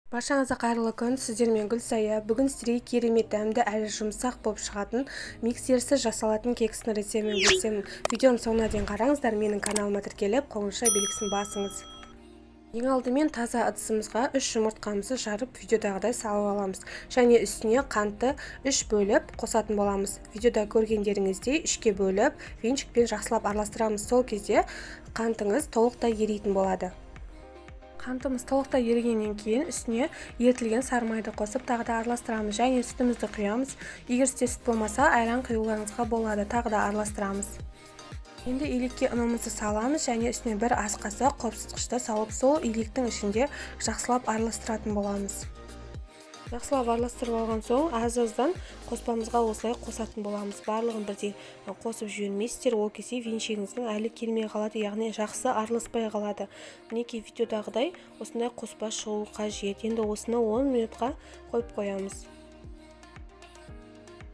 Баршаңызға қайырлы күн! Сіздермен Гүлсая. Бүгін сіздерге керемет дәмді әрі жұмсақ болып шығатын, миксерсіз жасалатын кекстің рецептімен бөлісемін. Видеоның соңына дейін қараңыздар, менің каналыма тіркеліп, қоңырауша белгісін басыңыз. Ең алдымен таза ыдысымызға 3 жұмыртқамызды жарып, видеодағыдай салып аламыз және үстіне қантты 3 бөліп қосатын боламыз. Видеода көргендеріңіздей, үшке бөліп, венчикпен жақсылап араластырамыз. Сол кезде қантыңыз толықтай еритін болады. Қантымыз толықтай ерігеннен кейін үстіне ерітілген сары майды қосып, тағы да араластырамыз және сүтімізді құямыз. Егер сізде сүт болмаса, айран құюларыңызға болады. Тағы да араластырамыз. Енді илекке ұнымызды саламыз және үстіне бір ас қасық қопсытқышты салып, сол илектің ішінде жақсылап араластыратын боламыз. Жақсылап араластырып алған соң, аз-аздан қоспамызға осылай қосатын боламыз. Барлығын бірдей қосып жібермейсіздер, ол кезде венчигіңіздің әлі келмей қалады, яғни жақсы араласпай қалады. Мінекей, видеодағыдай осындай қоспа шығуы қажет. Енді осыны 10 минутқа қойып қоямыз.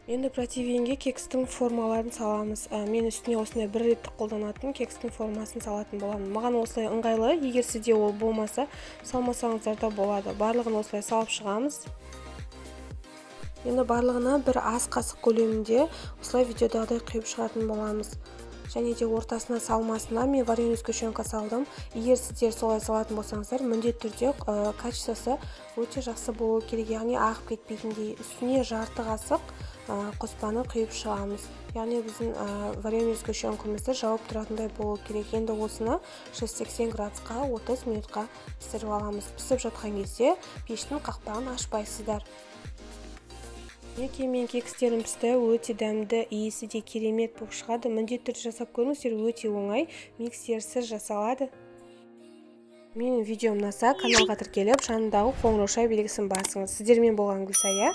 Енді противеньге кекстің формаларын саламыз. Мен үстіне осындай бір реттік қолданатын кекстің формасын салатын боламын. Маған осылай ыңғайлы. Егер сізде ол болмаса, салмасаңыздар да болады. Барлығын осылай салып шығамыз. Енді барлығына бір ас қасық көлемінде осылай видеодағыдай құйып шығатын боламыз. Және де ортасына салмасына мен вареный сгущенка салдым. Егер сіздер солай салатын болсаңыздар, міндетті түрде качествосы өте жақсы болу керек, яғни ағып кетпейтіндей. Үстіне жарты қасық қоспаны құйып шығамыз, яғни біздің вареный сгущенкамызды жауып тұратындай болу керек. Енді осыны 180 градусқа 30 минутқа пісіріп аламыз. Пісіп жатқан кезде пештің қақпағын ашпайсыздар. Мінекей, менің кекстерім пісті. Өте дәмді, иісі де керемет болып шығады. Міндетті түрде жасап көріңіздер, өте оңай, миксерсіз жасалады. Менің видеом ұнаса, каналға тіркеліп, жанындағы қоңырауша белгісін басыңыз. Сіздермен болған Гүлсая.